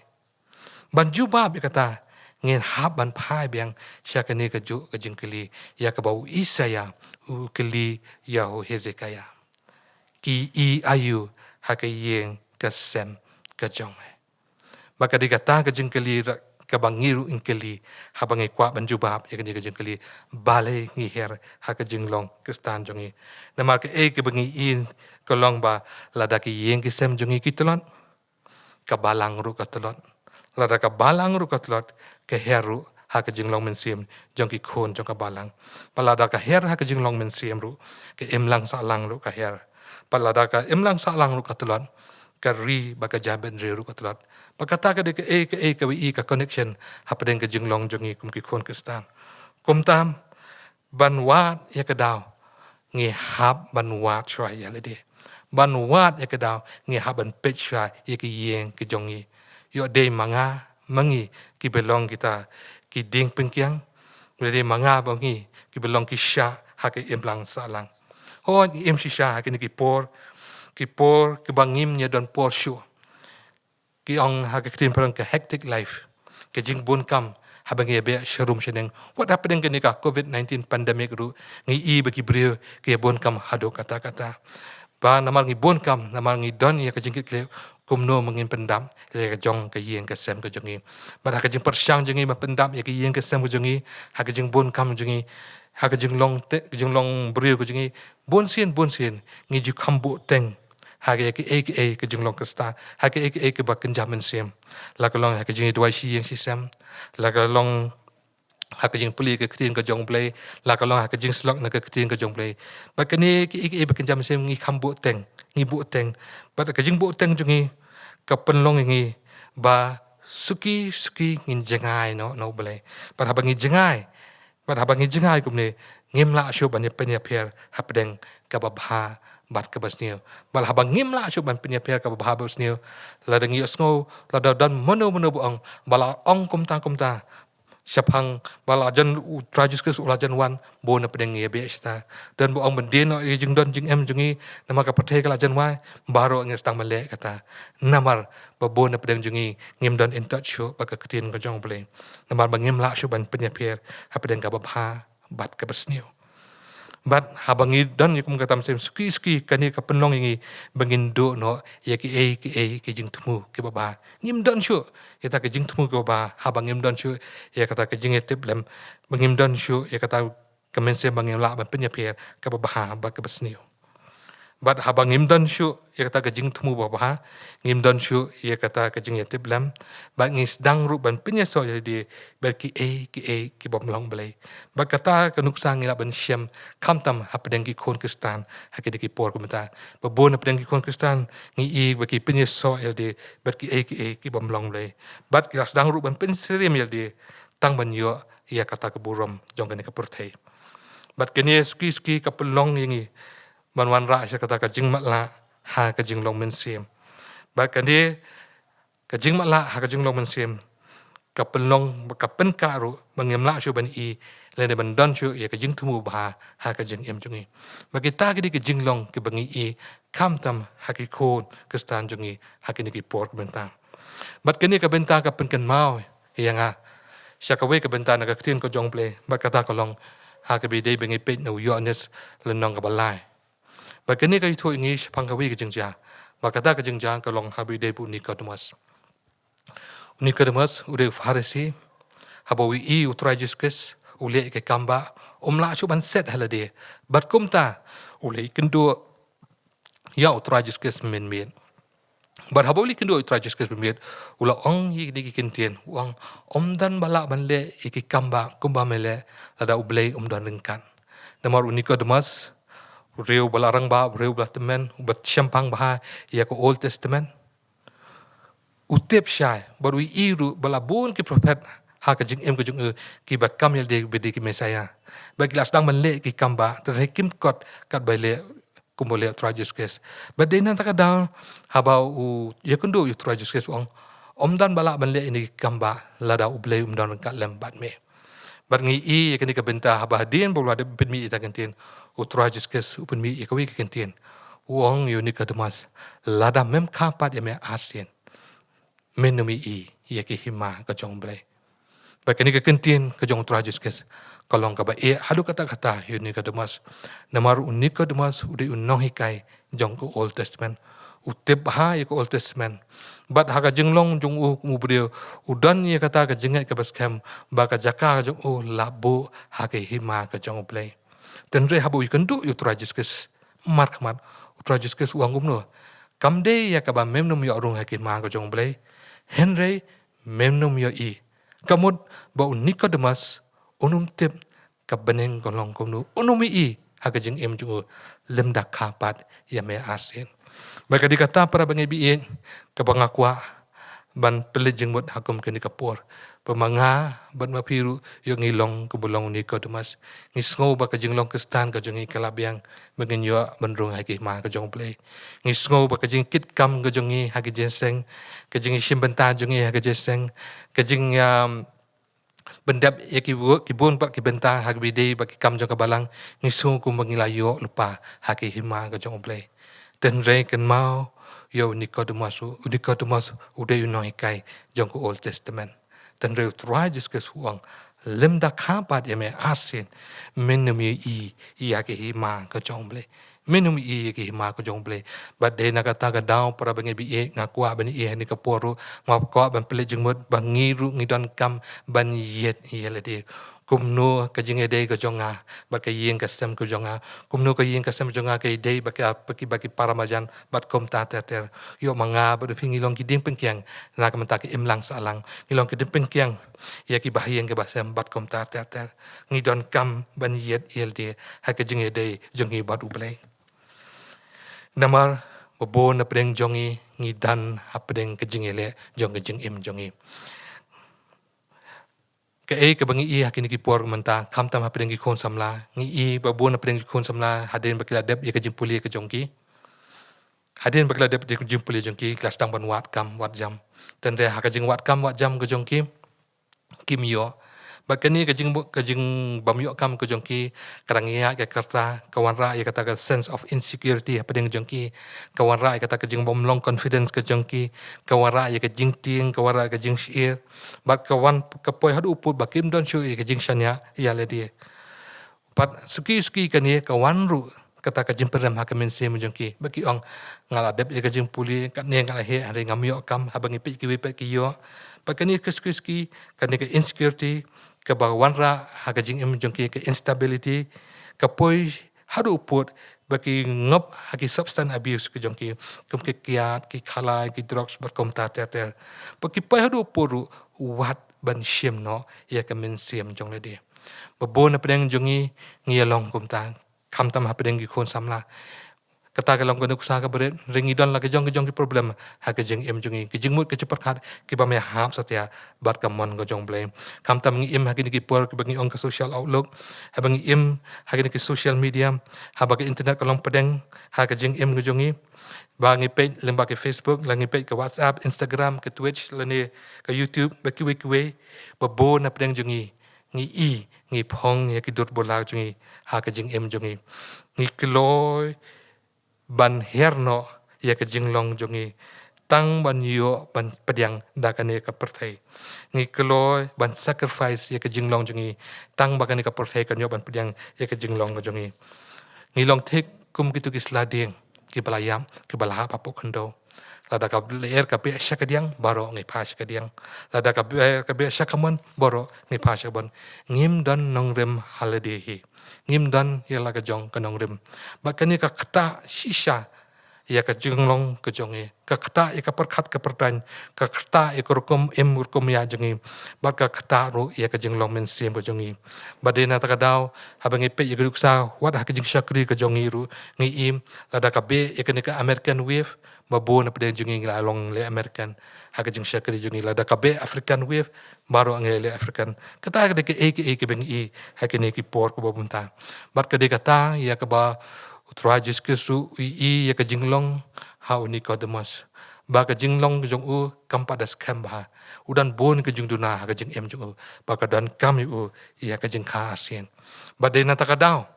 Ban jubab ïa kata, ngin hap ban phai biang sha kane kajuh ka jingkylli ïa kaba u Isaïah u kylli ïa u Hezekiah. Ki ïohi aïu ha ka ïing ka sem ka jong me? Ba ka dei kata ka jingkylli ra-, kaba ngi ruh ngi kylli, haba ngi kwah ban jubab ïa kane ka jingkylli, balei ngi her ha ka jinglong Khristan jong ngi? Namar kaei kaba ngi ïohi ka long ba lada ki ïing ki sem jong ngi ki tlot, ka balang ruh ka tlot. Lada ka balang ruh ka tlot, ka her ruh ha ka jinglong mynsiem jong ki khun jong ka balang. Bad lada ka her ha ka jinglong mynsiem ruh, ka imlang sahlang ruh ka her. Bad lada ka imlang sahlang ruh ka tlot, ka ri bad ka jabieng ri ruh ka tlot. Bad kata ka dei kaei kaei kaba ïohi ka connection hapdeng ka jinglong jong ngi kum ki khun Khristan. Kumta, ban wad ïa ka daw, ngi hap ban wad shuwa ïa lade. Ban wad ïa ka daw, ngi hap ban peit shuwa ïa ki ïing ki jong ngi. Ïoh dei ma nga ma ngi kiba long kita ki dieng pynkiang, lada dei ma nga ma ngi kiba long ki shah ha ka imlang sahlang. Hooid, ngi im shisha ha kine ki por, ki por kiba ngim ïa don por shuh. Ki ong ha ka ktien phareng ka hectic life, ka jingbun kam haba ngi ïa beh sharum shaneng. Wat hapdeng kane ka covid nineteen pandemic ruh, ngi i ba ki briew ki ïa bun kam haduh katta katta. Ba namar ngi bun kam, namar ngi don ïa ka jingkit khlieh, kumno ma ngin pyndap ïa ka jong ka ïing ka sem ka jong ngi. Bad ha ka jingpyrshang jong ngi ban pyndap ïa ka ïing ka sem ka jong ngi, ha ka jingbun kam jong ngi, ha ka jinglong te, ka jinglong briew ka jong ngi, bun sien bun sien ngi ju kham buhteng ha ka, ïa kaei kaei ka jinglong Khristan, ha kaei kaei kaba kynja mynsiem. La ka long ha ka jingduwai shi ïing shi sem, la ka long ha ka jingpule ka ktien ka jong U Blei, la ka long ha ka jingsyllok na ka ktien ka jong U Blei. Bad kane kaei kaei ba kynja mynsiem ngi kham buhteng, ngi buhteng. Bad ka jingbuhteng jong ngi ka pynlong ïa ngi ba suki suki ngin jngai noh na U Blei. Bad haba ngi jngai, bad haba ngi jngai kumne, ngim lah shuh ban ïa pynïapher hapdeng kaba bha bad kaba sniew. Bad haba ngim lah shuh ban pynïapher kaba bha bad sniew, lada ngi ïohsngew, lada don mano mano ba ong, ba la ong kumta kumta shaphang, ba la jan, U Trai Jisu Khrist u la jan wan, bun na pdeng ngi ïa beh shata. Don ba ong ban die noh ïa ka jingdon jingem jong ngi, namar ka pyrthei ka la jan wai, baroh ngi sdang ban leh kata. Namar ba bun na pdeng jong ngi ngim don in touch shuh bad ka ktien ka jong U Blei. Namar ba ngim lah shuh ban pynïapher hapdeng kaba bha bad kaba sniew. Bad haba ngi don ïa kum kata mynsiem suki suki, kane ka pynlong ïa ngi ba ngin duh noh ïa kiei kiei ki jingthmu kiba bha. Ngim don shuh ïa kata ka jingthmu kiba bha haba ngim don shuh ïa kata ka jingïatiplem, ba ngim don shuh ïa kata ka mynsiem ba ngim lah ban pynïapher kaba bha bad kaba sniew. Bad haba ngim don shuh ïa kata ka jingthmu ba bha, ngim don shuh ïa kata ka jingïatiplem, bad ngi sdang ruh ban pynïasoh ïa lade bad kiei kiei ki bym long Blei. Bad kata ka nuksa ngi lah ban shem khamtam hapdeng ki khun Khristan ha kine ki por kumta. Ba bun hapdeng ki khun Khristan ngi i ba ki pynïasoh ïa lade bad kiei kiei ki bym long Blei. Bad ki la sdang ruh ban pynsyriem ïa lade tang ban ïoh ïa kata ka burom jong kane ka pyrthei. Bad kane suki suki ka pynlong ïa ngi ban wanrah sha kata ka jingmatlah ha ka jinglong mynsiem. Bad kane ka jingmatlah ha ka jinglong mynsiem ka pynlong, ka pynkah ruh ba ngim lah shuh ban i lane ban don shuh ïa ka jingthmu bha ha ka jingim jong ngi. Bad kita ki dei ki jinglong kiba ngi i khamtam ha ki khun Khristan jong ngi ha kine ki por ka bynta. Bad kane ka bynta ka pynkynmaw ïa nga sha kawei ka bynta na ka ktien ka jong U Blei, bad kata ka long ha kaba ïadei ba ngi peit na u Ïoannis lynnong kaba lai. Bad kane ka ïathuh ïa ngi shaphang kawei ka jingjia. Bad kata ka jingjia ka long ha kaba ïadei bad u Nikodemus. U Nikodemus u dei u Pharisi, haba u ïohi U Trai Jisu Khrist u leh ïa ki kam ba um lah shuh ban set ha lade. Bad kumta u leit kynduh ïa U Trai Jisu Khrist mynmiet. Bad haba u leit kynduh ïa U Trai Jisu Khrist mynmiet, u la ong ïa kine ki kyntien, u ong, ym don ba lah ban leh ïa ki kam ba kumba me leh lada U Blei um don ryngkat. Namar u Nikodemus, u briew ba la rangbah, u briew ba la tymmen, uba shemphang bha ïa ka Old Testament, u tip shai bad u ïohi ruh ba la bun ki prophet ha ka jingim ka jong u kiba kam ïa lade ba dei ki Messiah. Bad ki la sdang ban leh ki kam ba, te kim kot katba leh kumba leh U Trai Jisu Khrist. Bad dei na kata ka daw haba u ïakynduh ïa U Trai Jisu Khrist u ong, ym don ba lah ban leh ïa kine ki kam ba lada U Blei um don ryngkat lem bad me. Bad ngi i ïa kane ka bynta haba hadien ba u la dep pynmih ïa kita ki kyntien, U Trai Jisu Khrist u pynmih ïa kawei ka kyntien. U ong ïa u Nikodemus, lada mem kha pat ïa me arsien, men nym ïohi ïa ki hima ka jong U Blei. Bad kane ka kyntien ka jong U Trai Jisu Khrist ka long kaba eh haduh katta katta ïa u Nikodemus. Namar u Nikodemus u dei u nonghikai jong ka Old Testament. U tip bha ïa ka Old Testament. Bad ha ka jinglong jong u kum u briew, u don ïa kata ka jingngeit kaba skhem ba ka jaka ka jong u la buh ha ka hima ka jong U Blei. Hynrei haba u ïakynduh ïa U Trai Jisu Khrist markhmat, U Trai Jisu Khrist u ong kumno? Kam dei ïa kaba mem nym ïoh rung ha ka hima ka jong U Blei, hynrei mem nym ïohi Ka mut ba u Nicodemus, un ym tip ka bneng ka long kumno, un ym ïohi ha ka jingim jong u lymda kha pat ïa me arsien. Bad ka dei kata para bangeit baieit kaba nga kwah ban pynleit jingmut ha kum kane ka por. Ba ma nga bad ma phi ruh ïoh ngi long kumba long u Nicodemus. Ngi sngew ba ka jinglong Khristan ka jong ngi ka la biang ba ngin ïoh ban rung ha ka hima ka jong U Blei. Ngi sngew ba ka jingkit kam ka jong ngi ha ka jingïaseng, ka jingïashim bynta jong ngi ha ka jingïaseng, ka jing, um, pyndep ïa ki bu-, ki bun bad ki bynta ha kaba ïadei bad ki kam jong ka balang, ngi sngew kumba ngi la ïoh lypa ha ka hima ka jong U Blei. Hynrei kynmaw ïa u Nicodemus, u Nicodemus u dei u nonghikai jong ka Old Testament. Hynrei u Trai Jisu Khrist u ong, lymda kha pat ïa me arsien, men ym ïohi ïa ka hima ka jong U Blei. Men ym ïohi ïa ka hima ka jong U Blei. Bad dei na kata ka daw para bangeit baieit, nga kwah ban ïohi ha kane ka por ruh, nga kwah ban pynleit jingmut ba ngi ruh ngi donkam ban ïeit ïa lade. Kumno ka jingïadei ka jong nga bad ka ïing ka sem ka jong nga, kumno ka ïing ka sem jong nga ka ïadei bad ka, bad ki, bad ki para marjan bad kumta ter ter. Ïoh ma nga bad phi ngi long ki dieng pyngkiang na ka bynta ka imlang sahlang, ngi long ki dieng pyngkiang ïa ki bahaïing ki bahasem bad kumta ter ter. Ngi donkam ban ïeit ïa lade ha ka jingïadei jong ngi bad U Blei. Namar ba bun na pdeng jong ngi ngi don ha pdeng ka jingïaleh jong ka jingim jong ngi. Kaei kaba ngi ïohi ha kine ki por mynta, khamtam ha pdeng ki khun samla, ngi ïohi ba bun na pdeng ki khun samla hadien ba ki la dep ïa ka jingpule ka jong ki, hadien ba ki la dep ïa ka jingpule jong ki, ki la sdang ban wad kam wad jam. Hynrei ha ka jingwad kam wad jam ka jong ki, kim ïoh. Bad kane ka jing, ka jingbym ïoh kam ka jong ki ka dang ïaid ka rta, ka wanrah ïa kata ka sense of insecurity ha pdeng jong ki, ka wanrah ïa kata ka jingbym long confidence ka jong ki, ka wanrah ïa ka jingtieng, ka wanrah ïa ka jingsheptieng. Bad ka wan ka poi haduh u pud ba kim don shuh ïa ka jingshaniah ïa lade. Bad suki suki kane ka wan ruh kata ka jingpyrem ha ka mynsiem jong ki. Ba ki ong, nga la dep ïa ka jingpule, kane nga la heh, hynrei ngam ïoh kam, haba ngi peit kiwei pat ki ïoh. Bad kane ka suki suki, kane ka insecurity kaba wanrah ha ka jingim jong ki, ka instability, ka poi haduh u pud ba ki ngop ha ki substance abuse ka jong ki, kum ki kiad, ki khalai, ki drugs bad kumta ter ter. Ba ki poi haduh u pud ruh wat ban shim noh ïa ka mynsiem jong lade. Ba bun na pdeng jong ngi ngi ïa long kumta, khamtam ha pdeng ki khun samla. Kata ka long ka nuksa kaba rit, hynrei ngi don la ki jong ki jong ki problem ha ka jingim jong ngi, ki jingmut ki jingpyrkhat kiba ym hap satia bad ka mon ka jong U Blei. Khamtam ngi im ha kine ki por kiba ngi ong ka social outlook, haba ngi im ha kine ki social media, haba ka internet ka long pdeng ha ka jingim ka jong ngi, ba ngi peit lyngba ka Facebook, la ngi peit ka WhatsApp, Instagram, ka Twitch, lane ka YouTube, bad kiwei kiwei, ba bun na pdeng jong ngi ngi ïohi, ngi phong ïa ki dur bor la jong ngi ha ka jingim jong ngi. Ngi kloi ban hiar noh ïa ka jinglong jong ngi tang ban ïoh ban pdiang da kane ka pyrthei. Ngi kloi ban sacrifice ïa ka jinglong jong ngi tang ba kane ka pyrthei kan ïoh ban pdiang ïa ka jinglong jong ngi. Ngi long thik kum kitu ki sla dieng kiba la ïap, kiba la hap hapoh khyndew. Lada ka lyer ka beh sha ka diang, baroh ngi phai sha ka diang. Lada ka lyer ka beh sha ka mon, baroh ngi phai sha ka mon. Ngim don nongrim ha lade hi. Ngim don ïa la ka jong ka nongrim. Bad kane ka ktah shisha ïa ka jinglong ka jong ngi. Ka ktah ïa ka pyrkhat ka pyrthei, ka ktah ïa ka rukom im rukom ïa jong ngi. Bad ka ktah ruh ïa ka jinglong mynsiem ka jong ngi. Bad dei na kata ka daw, haba ngi peit ïa ka nuksa, wat ha ka jingshakri ka jong ngi ruh, ngi im, lada ka beh ïa kane ka American wave, ba bun na pdeng jong ngi ngi la long leh American ha ka jingshakri jong ngi. Lada ka beh African wave, baroh ngi leh African. Kata ka dei kaei kaei kaba ngi ïohi ha kine ki por kiba mynta. Bad ka dei kata ïa kaba U Trai Jisu Khrist u ïohi ïa ka jinglong ha u Nicodemus. Ba ka jinglong jong u kam pat da skhem bha. U don bun ka jingduna ha ka jingim jong u. Ba ka donkam ïa u ïa ka jingkha arsien. Bad dei na kata ka daw,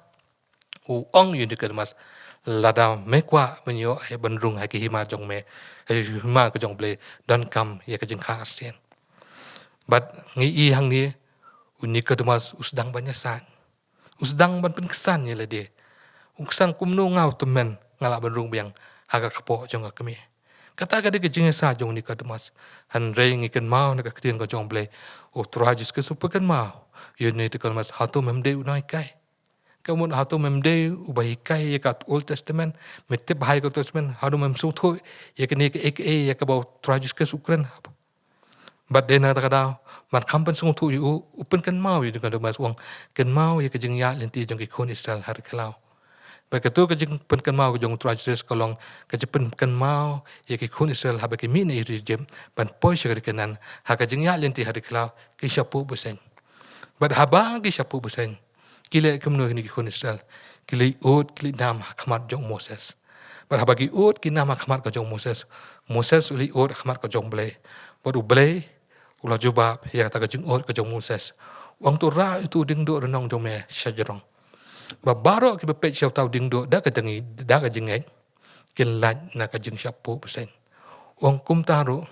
u ong ïa u Nicodemus, lada me kwah ban ïoh, eh, ban rung ha ka hima jong me, ha ka hima ka jong U Blei, donkam ïa ka jingkha arsien. Bad ngi ïohi hangne, u Nicodemus u sdang ban ïasaid. U sdang ban pynksan ïa lade. U ksan kumno nga u tymmen nga lah ban rung biang ha ka kpoh jong ka kmie. Kata ka dei ka jingïasaid jong u Nicodemus. Hynrei ngi kynmaw na ka ktien ka jong U Blei. U Trai Jisu Khrist u pynkynmaw ïa u Nicodemus, hato mem dei u nonghikai? Ka mut hato mem dei uba hikai ïa ka Old Testament, me tip bha ïa ka Old Testament, hato mem sngewthuh ïa kane kaei kaei ïa kaba U Trai Jisu Khrist u kren? Bad dei na kata ka daw, man kham pynsngewthuh ïa u, u pynkynmaw ïa u Nikodemos u ong, kynmaw ïa ka jingïaid lynti jong ki khun Israel ha ri khlaw. Bad kato ka jingpynkynmaw ka jong u Trai Jisu ka long ka jingpynkynmaw ïa ki khun Israel haba ki mih na ri Ijipt ban poi sha ka ri Kanaan, ha ka jingïaid lynti ha ri khlaw ki shah puh bseiñ. Bad haba ki shah puh bseiñ, ki leh kumno kine ki khun Israel? Ki leit ud, ki leit nam ha khmat jong u Moses. Bad haba ki ud ki nam ha khmat ka jong u Moses, u Moses u leit ud ha khmat ka jong u Blei. Bad u Blei u la jubab ïa kata ka jingud ka jong u Moses, u ong, to rah ïa uto u diengduh rnong jong me sha jrong. Ba baroh kiba peit sha uta u diengduh da ka jingngeit, da ka jingngeit, kin lait na ka jingshah puh bseiñ. U ong, kumta ruh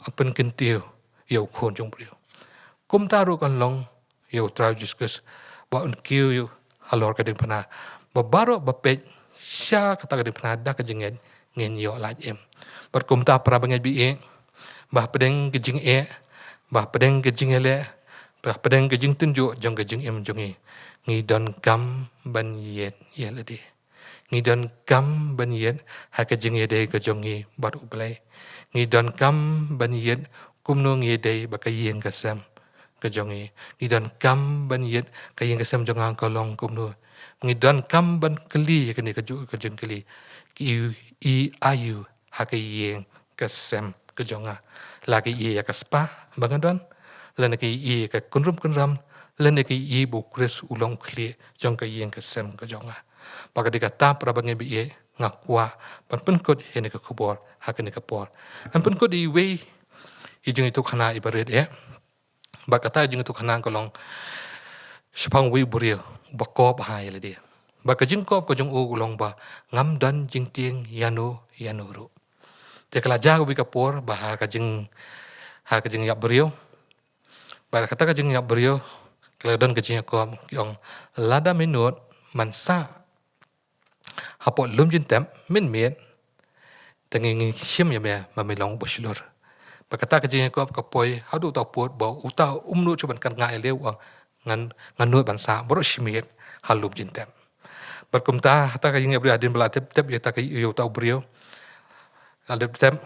yn pynkyntiew ïa u Khun jong u briew. Kumta ruh kan long ïa u Trai Jisu Khrist, ba un kiew ïa u halor ka diengphna. Ba baroh ba peit sha kata ka diengphna da ka jingngeit, ngin ïoh lait im. Bad kumta, para bangeit ba ïeit, ba hapdeng ka jingeh, ba hapdeng ka jingïaleh, ba hapdeng ka jingtynjuh jong ka jingim jong ngi, ngi donkam ban ïeit ïa lade. Ngi donkam ban ïeit ha ka jingïadei ka jong ngi bad u Blei. Ngi donkam ban ïeit kumno ngi ïadei bad ka ïing ka sem ka jong ngi. Ngi donkam ban ïeit, ka ïing ka sem jong nga ka long kumno. Ngi donkam ban kylli ïa kane kajuh ka jingkylli, ki ïohi aïu ha ka ïing ka sem ka jong nga? La ki ïohi ïa ka spah ba nga don, lane ki ïohi ïa ka kynrum kynram, lane ki ïohi ba u Khrist u long u khlieh jong ka ïing ka sem ka jong nga? Bad ka dei kata, para bangeit ba ïeit, nga kwah ban pynkut ïa kane ka khubor ha kane ka por. Ngan pynkut ïa iwei i jingïathuhkhana iba rit eh. Bad kata ka jingïathuhkhana ka long shaphang uwei u briew uba kop bha ïa lade. Bad ka jingkop ka jong u ka long ba ngam don jingtieng ïano ïano ruh. Te ka la jia kawei ka por ba ha ka jing, ha ka jingïap briew, bad kata ka jingïap briew ka la don ka jingïakop, ki ong, lada me nud, men sah hapoh lum jingtep mynmiet, te ngi, ngi shim ïa me ba me long uba shlur. Bad kata ka jingïakop ka poi haduh uta u pud ba uta um nud shuh ban kynngah ïaleh, u ong, ngan, ngan nud ban sah baroh shi miet ha lum jingtep. Bad kumta, hata ka jingïap briew, hadien ba la tep tep ïa uta ka, ïa uta u briew, la tep tep,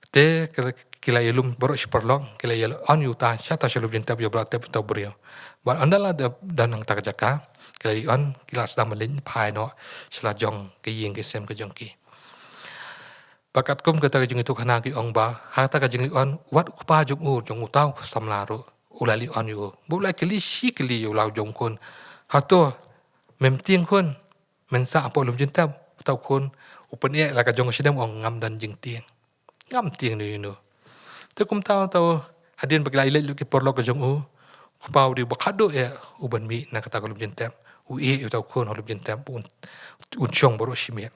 te ki la, ki la ïalum baroh shi paralok, ki la ïa on ïa uta shata sha lum jingtep ïa uba la tep uta u briew. Bad ynda la dep don hangta ka jaka, ki la ïa on, ki la sdang ban leit phai noh sha la jong ka ïing ka sem ka jong ki. Bad katkum kata ka jingïathuhkhana ki ong ba hata ka jingleit on, wat u kpa jong u, jong uta u samla ruh, u la leit on ïa u. Bad u la kylli shi kylli ïa u la u jong u khun, hato mem tieng khun, men sah hapoh lum jingtep? Uta u khun u pynïaid la ka jong ka shadem, u ong, ngam don jingtieng. Ngam tieng ïano ïano. Te kumta, uta, hadien ba ki la ïaleit lut ki paralok ka jong u, u kpa u dei uba khadduh eh u ban mih na kata ka lum jingtep, u ïeh ïa uta u khun ha lum jingtep, un, un shong baroh shi miet.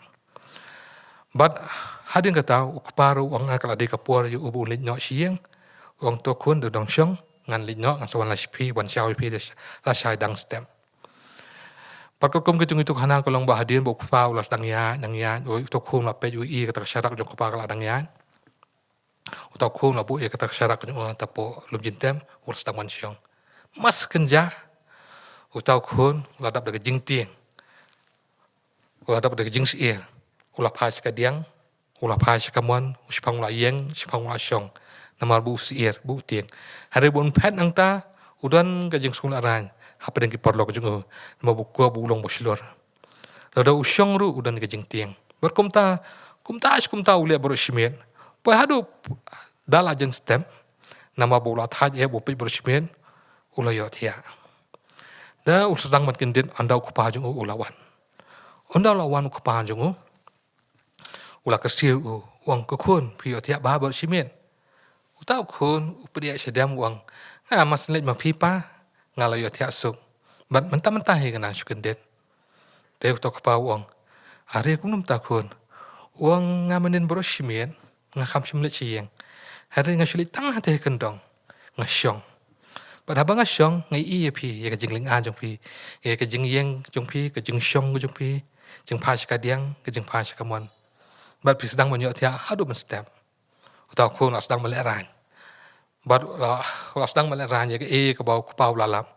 Bad hadien kata u kpa ruh u ong, ha ka la dei ka por ïa u ba un leit noh sha ïing, u ong, to khun, to dang shong, ngan leit noh, ngan sa wan lashai phi, wan shaw ïa phi lashai dang step. Bad katkum ka jingïathuhkhana ka long ba hadien ba u kpa u la sdang ïaid, dang ïaid, u, uta u khun u la peit, u ïohi kata ka sharak jong u kpa ka la dang ïaid. Uta u khun u la buh ïa kata ka sharak jong u hapoh lum jingtep, u la sdang ban shong. Mas kynja, uta u khun u la dap da ka jingtieng, u la dap da ka jingsyier, u la phai sha ka diang, u la phai sha ka mon, u, shaphang u la ïeng, shaphang u la shong. Namar ba u syier, ba u tieng. Hynrei ba un phet hangta, u don ka jingsngew lehrain hapdeng ki paralok jong u, namar ba u kwah ba u long ba shlur. Lada u shong ruh u don ka jingtieng. Bad kumta, kumta shi kumta u leh baroh shi miet. Poi haduh da la jan step, namar ba u la thait eh ba u peit baroh shi miet, u la ïohthiah. Da u sdang ban kyndit, ynda u kpa jong u u la wan. Ynda u la wan u kpa jong u, u la kyrsiew u, u ong, ko khun, phi ïohthiah bha baroh shi miet? Uta u khun u pynïaid shadem, u ong, nga, mas leit ma phi pa, nga la ïohthiah suk. Bad mynta mynta hi nga nang shu kyndit. Te uta u kpa u ong, are, kumno mynta khun? U ong, nga mynnin baroh shi miet nga kham shym leit sha ïing. Hynrei nga shu leit tang hatei ha kyndong, nga shong. Bad haba nga shong, nga ïohi ïa phi, ïa ka jinglynga jong phi, ïa ka jingïeng jong phi, ka jingshong jong phi, jingphai sha ka diang, ka jingphai sha ka mon. Bad phi sdang ban ïohthiah haduh ban step. Uta u khun u la sdang ban lehrain. Bad u la, u la sdang ban lehrain ïa kaei kaba u kpa u la lap.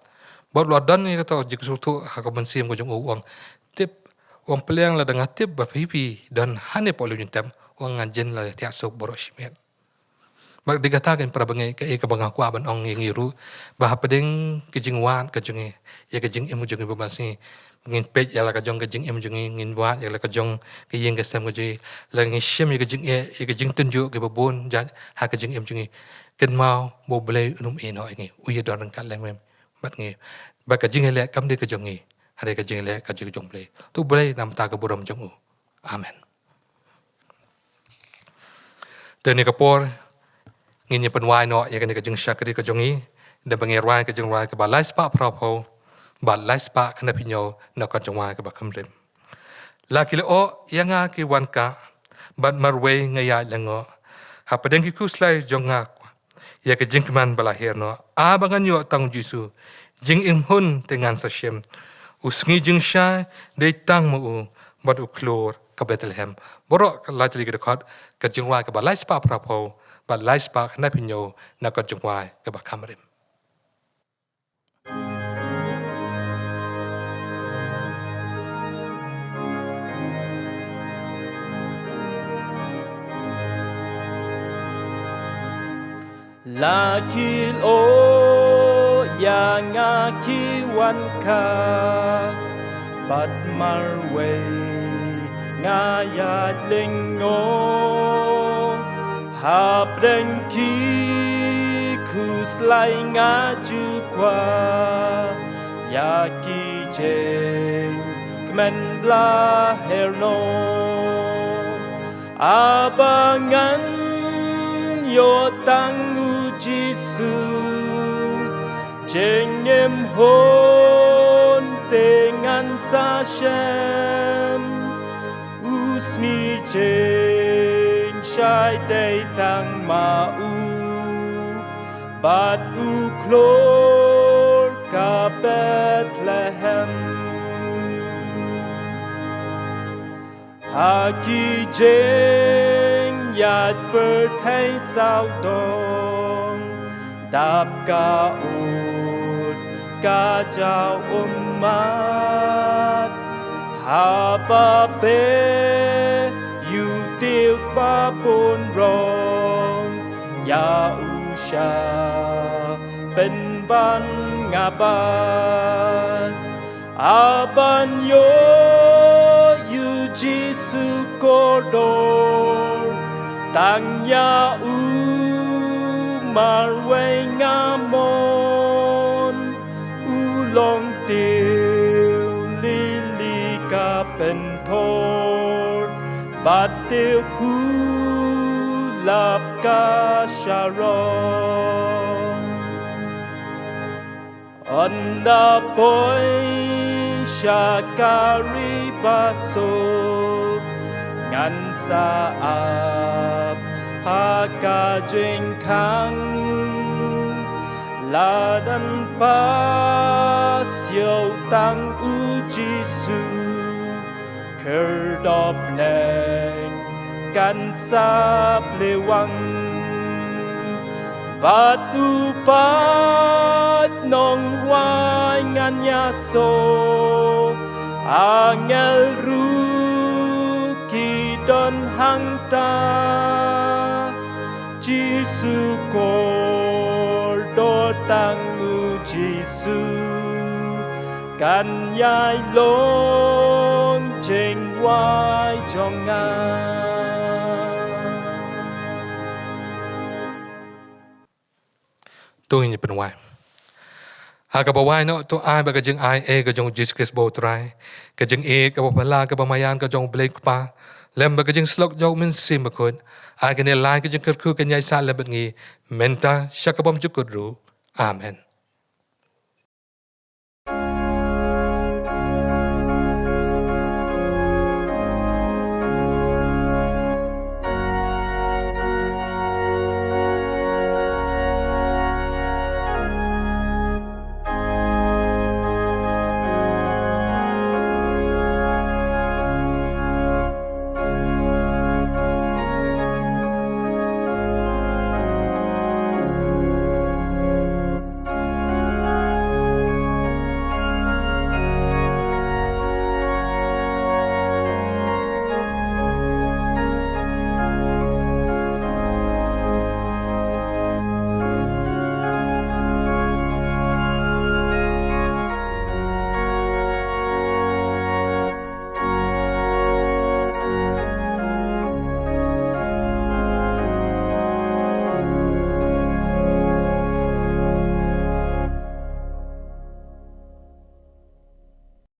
Bad u la don ïa kato ka jingsngewthuh ha ka mynsiem ka jong u, u ong, tip, u ong, pliang lada nga tip ba phi, phi don hangne hapoh lum jingtep, u ong, ngan jin la ïohthiah suk baroh shi miet. Bad dei kata ka para bangeit, kaei kaba nga kwah ban ong ïa ngi ruh, ba hapdeng ka jingwad ka jong ngi ïa ka jingim jong ngi ba man sngi, ngin peit ïa la ka jong ka jingim jong ngi, ngin wad ïa la ka jong ka ïing ka sem ka jong ngi, la ngi shim ïa ka jingeh, ïa ka jingtynjuh kaba bun jait ha ka jingim jong ngi. Kynmaw ba U Blei un ym ïehnoh ïa ngi, u ïadon ryngkat lem bad ngi. Bad ka jingïaleh kam dei ka jong ngi, hynrei ka jingïaleh ka jong U Blei. To U Blei namar ka burom jong u. Amen. Te kane ka por ngin ïa pynwai noh ïa kane ka jingshakri ka jong ngi, da ba ngin rwai ka jingrwai kaba lai spah phra phew bad lai spah khyndai phew hynñiew na kot jingwai kaba kham rim. La ki la ong ïa nga ki wan kah, bad marwei nga ïaid lyngngoh. Hapdeng ki khuslai jong nga ïa ka jingkmen ba la hiar noh. Ai ba ngan ïoh tang U Jisu, jingim hun te ngan sa shim. U sngi jingshai dei tang ma u, bad u khlur ka Bethlehem. Baroh ka lai tylli ki dkhot, ka jingrwai kaba lai spah phra phew bad lai spah khyndai phew hynñiew na kot jingwai kaba kham rim. La ki la ong ïa nga ki wan kah, bad marwei nga ïaid lyngngoh. Hapdeng ki khuslai nga ju kwah ïa ki jingkmen ba la hiar noh. Ai ba ngan ïoh tang U Jisu, jingim hun te ngan sa shim. U sngi jingshai dei tang ma u, bad u khlur ka Bethlehem. Ha ki jingïaid pyrthei sawdong, dap ka ud ka jaw ummat. Haba phi ïoh tip ba bun rong, ïa u sha pynban nga bad. Ai ban ïoh ïa U Jisu kordor, tang ïa u marwei nga mon. U long tiew lili ka pynthor, bad tiew kulap ka Sharon. Ynda poi sha ka ri basuk, ngan sa ap ha ka jingkhang. Lada pas ïa u tang U Jisu, khyrdop neng kan sa plie wang. Bad u paid nongrwai ngan ïasoh, angel ruh ki don hangta. Jisu kordor, tang U Jisu kan ïai long jingwai jong nga. To ngin ïa pynwai. Ha kaba wai noh, to ai ba ka jingai ei ka jong U Jisu Khrist ba U Trai, ka jingïeit kaba phylla kaba maïan ka jong U Blei U Kpa, lem bad ka jingsyllok jong U Mynsiem Bakhuid, ai kane lai ka jingkyrkhu kan ïai sah lem bad ngi mynta sha ka bymjukut ruh. Amen.